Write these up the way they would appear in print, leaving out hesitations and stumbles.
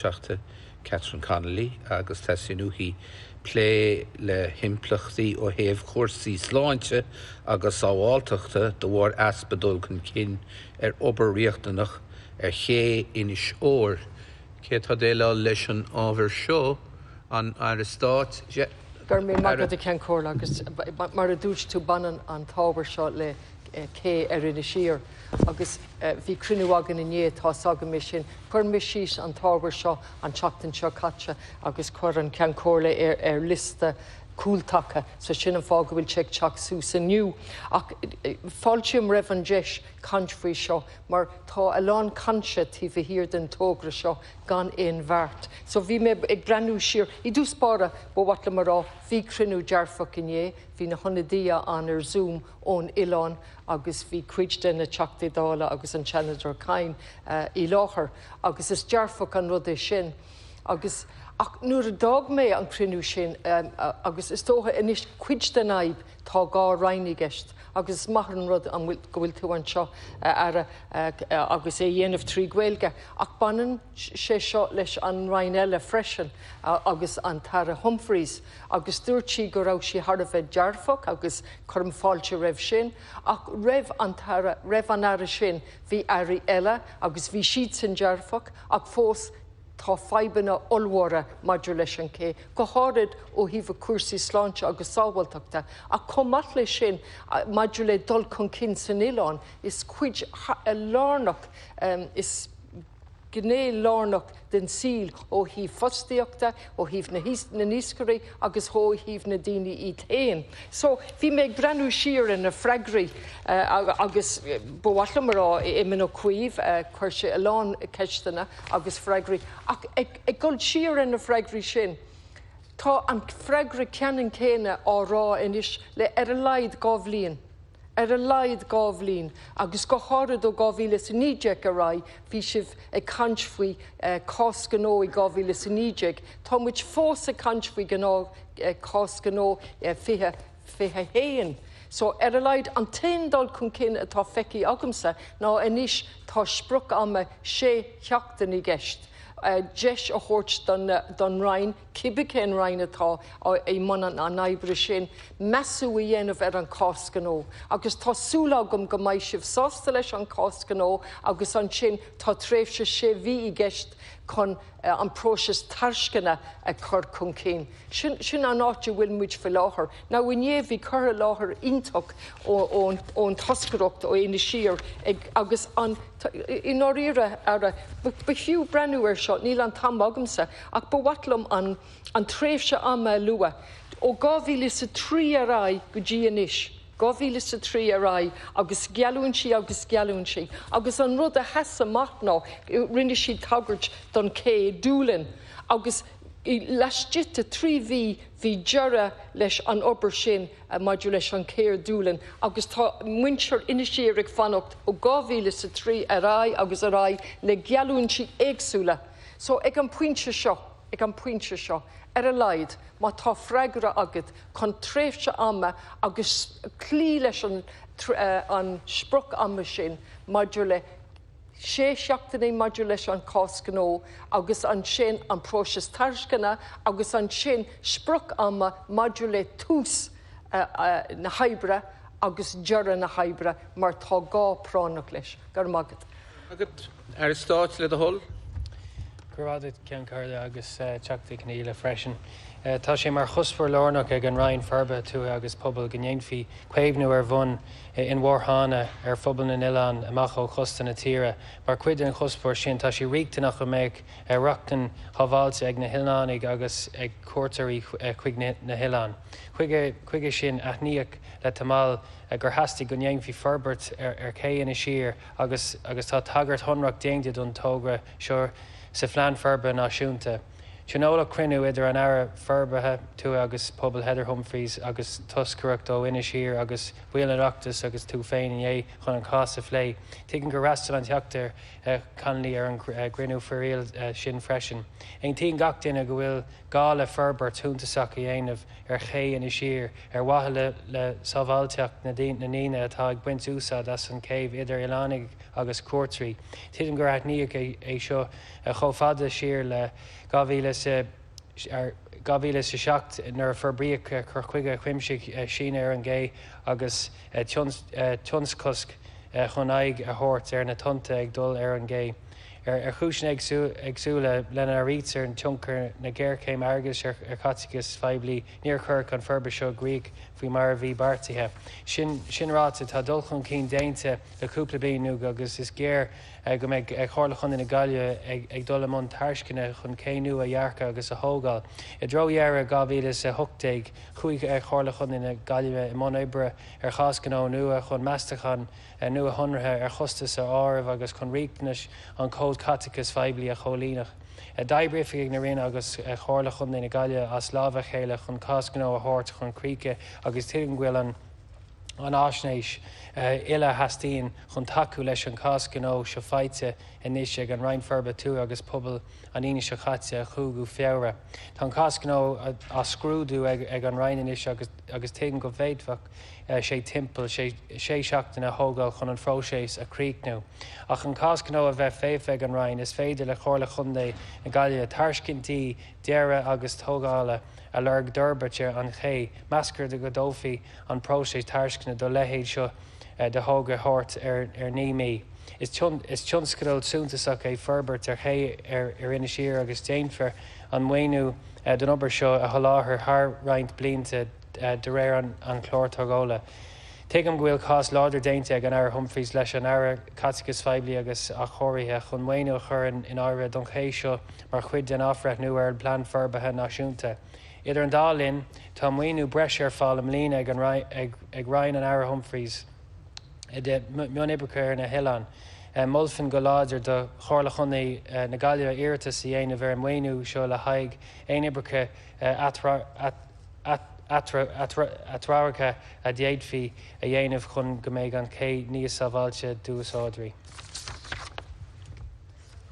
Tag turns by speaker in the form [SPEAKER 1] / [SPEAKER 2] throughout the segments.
[SPEAKER 1] Teachta Catherine Connolly agus teastaíonn uaithi plé le himpleachtaí ó thaobh chúrsaí sláinte agus sábháilteachta de bharr easpa dul chun cinn ar obair riachtanach ar ché Inis Oírr. Cé atá ag déileáil leis an ábhar seo? An Aire Stáit?
[SPEAKER 2] Go raibh míle maith agat, a Cheann Comhairle, agus mar a dúirt tú, baineann an t-ábhar seo le cé ar Inis Oírr agus bhí cruinniú againn inné, tá's agam é sin. Chuir mé síos an t-ábhar seo an tseachtain seo caite agus chuir an Ceann Comhairle é ar liosta cúltaca, so sin an fáth go bhfuil sé ag teacht suas inniu. Ach fáiltím roimh an deis caint faoi seo mar tá a lán cainte taobh thiar den togra seo gan aon bheart. So bhí mé ag breathnú siar. I dtús báire, ba mhaith liom a rá, bhí cruinniú dearfach inné, bhí na hionadaithe ann ar Zoom ón oileán agus bhí cuid de na Teachtaí Dála agus an Seanadóir Kyne i láthair agus is dearfach an rud é sin. Agus, ach nuair a d'fhág mé an cruinniú sin, agus is dócha anois cuid den fhadhb, tá dhá roinn i gceist agus is maith an rud an bhfuil, go bhfuil tú anseo, a Aire, agus é a dhéanamh trí Ghaeilge, ach baineann sé seo leis an roinn eile freisin agus an tAire Humphreys. agus dúirt sí go raibh sí thar a bheith dearfach agus cuirim fáilte roimh sin, ach roimh an tAire, roimh an Aire sin bhí Airí eile agus bhí siadsan dearfach ach fós tá fadhbanna ollmhóra maidir leis an ché, go háirid ó thaobh cúrsaí sláinte agus sábháilteachta, ach chomh maith leis sin maidir le dul chun cinn san oileán, is cuid lárnach, is. gné lárnach den saol ó thaobh fostaíochta, ó thaobh na na n-iascairí agus ó thaobh na daoine iad féin. So, bhí mé ag breathnú siar ar na freagraí agus ba mhaith liom a rá, Éamon Ó Cuív, chuir sé a lán ceisteanna agus freagraí ach ag ag dul siar ar na freagraí sin, tá an freagra ceannann céanna á rá anois le ar a laghad 2 bhliain. Ar a laghad 2 bhliain, agus go háirid ó 2019 ar aghaidh, bhí sibh ag caint faoi cás gnó i 2019, tá muid fós ag caint faoi cás gnó 2021. So, ar a laghad, an t-aon dul chun cinn atá feicthe agamsa ná anois tá sprioc ama sé sheachtain i gceist, deis a thabhairt don Roinn, cibé cén Roinn atá i mbun an oibre sin, measú a dhéanamh ar an chás gnó. Agus tá súil agam go mbeidh sibh sásta leis an chás gnó agus ansin tá tréimhse sé mhí i gceist chun an próiseas tairisceana a chur chun cinn. Sin, sin an áit a bhfuil muid faoi láthair. Now inné bhí cur i láthair iontach ón toscaireacht ó Inis Oírr ag agus an, i ndáiríre, Aire, ba fiú breathnú air seo, níl an t-am agamsa, Ach ba mhaith liom an an tréimhse ama a lua, ó 2003 ar aghaidh go dtí anois, 2003 ar aghaidh agus geallúintí agus geallúintí. Agus an rud a sheas amach ná, rinne siad tagairt don ché Doolin agus laistigh de thrí mhí bhí deireadh leis an obair sin maidir leis an ché Doolin agus tá muintir Inis Oírr ag fanacht ó 2003 ar aghaidh agus ar aghaidh le geallúintí éagsúla. So, ag an bpointe seo, ag an bpointe seo, ar a laghad, má tá freagra agat chun tréimhse ama agus cloí leis an an sprioc ama sin maidir le sé seachtainí maidir leis an chás gnó agus ansin an próiseas tairisceana agus ansin sprioc ama maidir le tús na hoibre agus deireadh na hoibre mar tá gá práinneach leis. Go raibh maith agat.
[SPEAKER 1] Agat. Aire Stáit, le do thoil.
[SPEAKER 3] Go raibh maith agat, Ceann Comhairle, agus Teachta Conghaile freisin. Tá sé mar chuspóir lárnach ag an Roinn Forbartha Tuaithe agus Pobail go ndéanfaí caomhnú ar bhonn inmharthana ar phobail na n-oileán amach ó chósta na tíre. Mar chuid den chuspóir sin, tá sé riachtanach go mbeadh rochtain shábháilte ag na hoileánaigh agus ag cuairteoirí chuig na hoileáin. Chuige sin, aithníodh le tamall gur theastaigh go ndéanfaí forbairt ar ché Inis Oírr agus agus tá tagairt shonrach déanta don togra seo sa Phlean Forbartha Náisiúnta. Tionóladh cruinniú idir an Aire Forbartha Tuaithe agus Pobail Heather Humphreys agus toscaireacht ó Inis Oírr agus baill an Oireachtais agus tú féin inné chun an cás a phlé. Tuigim gur fhreastail an Teachta Connolly ar an gcruinniú foirmiúil sin freisin. Aontaíonn gach duine go bhfuil gá le forbairt shuntasach a dhéanamh ar ché Inis Oírr ar mhaithe le sábháilteacht na ndaoine atá ag baint úsáid as an chéibh idir oileánaigh. agus cuairteoirí. Tuigim gur aithníodh é seo chomh fada siar le 2007 nuair a forbraíodh cur chuige cuimsitheach síneadh ar an gcé agus tonnchosc chun aghaidh a thabhairt ar na tonnta ag dul ar an gcé. Ar chúiseanna éagsúla, lena n-áirítear tionchar na géarchéime airgeadais ar chaiteachas phoiblí, níor cuireadh an forbairt seo i gcrích faoi mar a bhí beartaithe. Sin ráite, tá dul chun cinn déanta le cúpla bliain anuas agus is gearr go mbeidh Comhairle Chontae na Gaillimhe ag dul i mbun tairisceana chun cé nua a dhearcadh agus a thógáil. I dtreo dheireadh 2018, chuaigh Comhairle Chontae na Gaillimhe i mbun oibre ar chás gnó nua chun meastachán nuashonraithe ar chostais a áireamh agus chun riachtanais an Chóid Chaiteachais Phoiblí a chomhlíonadh. D'oibrigh oifigigh na Roinne agus Chomhairle Chontae na Gaillimhe as lámha a chéile chun cás gnó a thabhairt chun críche agus tuigim go bhfuil an an fhaisnéis uile a theastaíonn chun tacú leis an chás gnó seo faighte anois ag an Roinn Forbartha Tuaithe agus Pobail an Aoine seo caite, 5ú Feabhra. Tá an cás gnó á scrúdú ag an Roinn anois agus tuigim go bhféadfadh sé timpeall sé seachtaine a thógáil chun an phróiseas a chríochnú. Ach an cás gnó a bheith faofa ag an Roinn, is féidir le Comhairle Chontae na Gaillimhe tairiscintí dearaidh agus tógála a lorg d'fhorbairt ar an ché. Meastar go dtógfaidh an próiseas tairisceana do leithéid seo de thogra thart ar 9 mí. Is tionscadal suntasach é forbairt ar ché ar Inis Oírr agus déanfar an maoiniú don obair seo a sholáthar thar roinnt blianta de réir an chláir tógála. Tuigim go bhfuil cás láidir déanta ag an Aire Humphreys leis an Aire Caiteachais Phoiblí agus Athchóirithe chun maoiniú a chur in áirithe don ché seo mar chuid den athbhreithniú ar an bPlean Forbartha Náisiúnta. Idir an dá linn, tá maoiniú breise ar fáil i mbliana ag Roinn an Aire Humphreys do mhionoibreacha ar na hoileáin. Mholfainn go láidir do Chomhairle Chontae na Gaillimhe iarratas a dhéanamh ar an maoiniú seo le haghaidh aon oibreacha atreoraithe a d'fhéadfaí a dhéanamh chun go mbeidh an ché níos sábháilte d'úsáideoirí.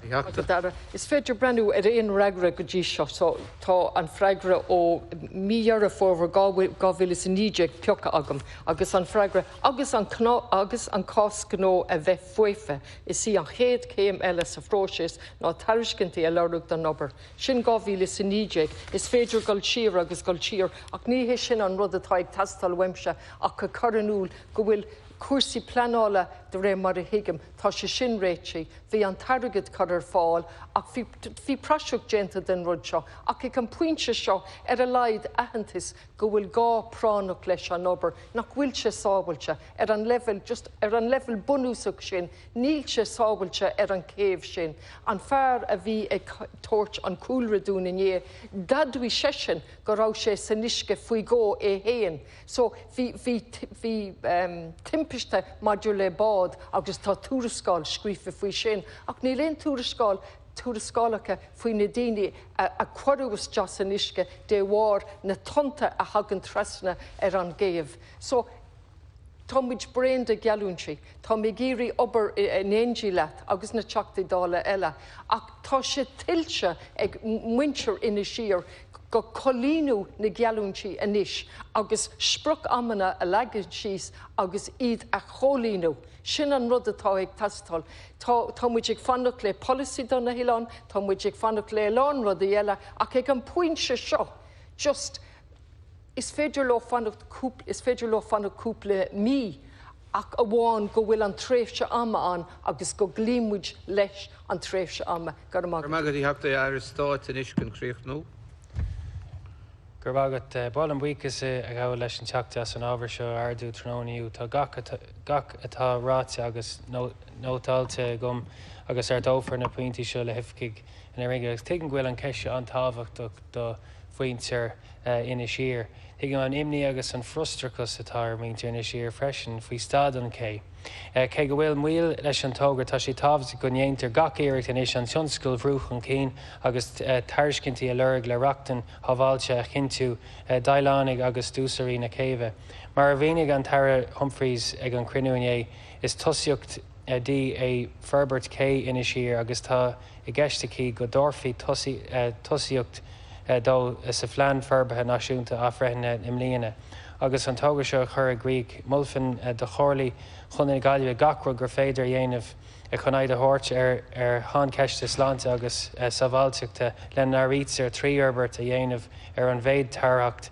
[SPEAKER 2] Is féidir breathnú ar aon fhreagra go dtí seo. So, tá an freagra ó mí Dheireadh Fómhair 2019 pioctha agam agus an freagra agus an agus an cás gnó a bheith faofa, is í an chéad chéim eile sa phróiseas ná tairiscintí a lorg don obair. Sin 2019. Is féidir dul siar agus dul siar ach ní hé sin an rud atá ag teastáil uaimse ach a chur in iúl go bhfuil cúrsaí pleanála de réir mar a thuigim, tá sé sin réitithe. Bhí an t-airgead curtha ar fáil ach bhí, bhí praiseach déanta den rud seo ach ag an bpointe seo ar a laghad aitheantas go bhfuil gá práinneach leis an obair, nach bhfuil sé sábhailte ar an leibhéal, just ar an leibhéal bunúsach sin, níl sé sábhailte ar an chéibh sin. An fear a bhí ag tabhairt an cúlra dúinn inné, d'admhaigh seisean go raibh sé san uisce faoi dhó é fhéin. So, bhí, bhí, bhí timpiste maidir le bád agus tá tuarascáil scríofa faoi sin, ach níl aon tuarascáil, tuarascálacha faoi na daoine a, a cuireadh isteach san uisce de bharr na tonnta a thagann trasna ar an gcéibh. So, tá muid bréan de gheallúintí. Tá mé ag iarraidh obair in éindí leat agus na Teachtaí Dála eile, ach tá sé tuillte ag muintir Inis Oírr go comhlíonadh na geallúintí anois agus sprioc-amanna a leagan síos agus iad a chomhlíonadh. Sin an rud atá ag teastáil. Tá, tá muid ag fanacht le polasaí do na hoileáin, tá muid ag fanacht le a lán rudaí eile, ach ag an bpointe seo, just, is féidir leo fanacht cúpla, is féidir leo fanacht cúpla mí ach amháin go bhfuil an tréimhse ama ann agus go gcloíonn muid leis an tréimhse ama. Go raibh maith
[SPEAKER 1] agat. Go raibh maith agat, a Theachta. Aire Stáit anois chun críochnú.
[SPEAKER 3] Go raibh maith agat. Ba mhaith liom buíochas a ghabháil leis an Teachta as an ábhar seo a ardú tráthnóna inniu. Tá gach gach atá ráite agus nótáilte agam agus ardófar na pointí seo le hoifigigh na Roinne agus tuigim go bhfuil an cheist seo an-tábhachtach do mhuintir Inis Oírr. Tuigim an imní agus an frustrachas atá ar mhuintir Inis Oírr freisin faoi staid an ché. Cé go bhfuil moill leis an togra, tá sé tábhachtach go ndéantar gach iarracht anois an tionscadal a bhrú chun cinn agus tairiscintí a lorg le rochtain shábháilte a chinntiú d'oileánaigh agus d'úsáideoirí na céibhe. Mar a mhínigh an tAire Humphreys ag an chruinniú inné, is tosaíocht di é forbairt ché Inis Oírr agus tá i gceist aici go dtabharfaí tosaíocht dó sa Phlean Forbartha Náisiúnta athbhreithnithe i mbliana. Agus an togra seo a chur i gcrích, mholfainn do Chomhairle Chontae na Gaillimhe gach rud gur féidir a dhéanamh Chun aghaidh a thabhairt ar shaincheisteanna sláinte agus sábháilteachta, lena n-áirítear trí fhorbairt a dhéanamh ar an bhféidearthacht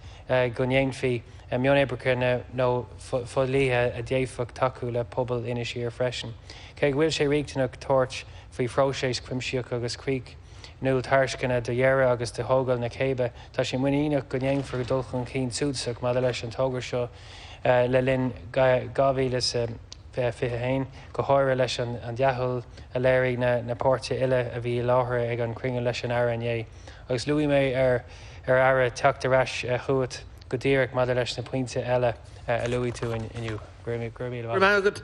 [SPEAKER 3] go ndéanfaí mionoibreacha nó fodhlíthe a d'fhéadfadh tacú le pobal Inis Oírr freisin. Cé go bhfuil sé riachtanach tabhairt faoi phróiseas cuimsitheach agus críochnúil tairisceana do dhearadh agus do thógáil na céibhe, tá sé muiníneach go ndéanfar dul chun cinn suntasach maidir leis an togra seo le linn 2021, go háirithe leis an dea-thoil a léirigh na páirtithe uile a bhí i láthair ag an gcruinniú leis an Aire inné. Agus luafaidh mé ar Aire teacht ar ais chugat go díreach maidir leis na pointí eile a luaigh tú inniu. Go raibh míle maith agat.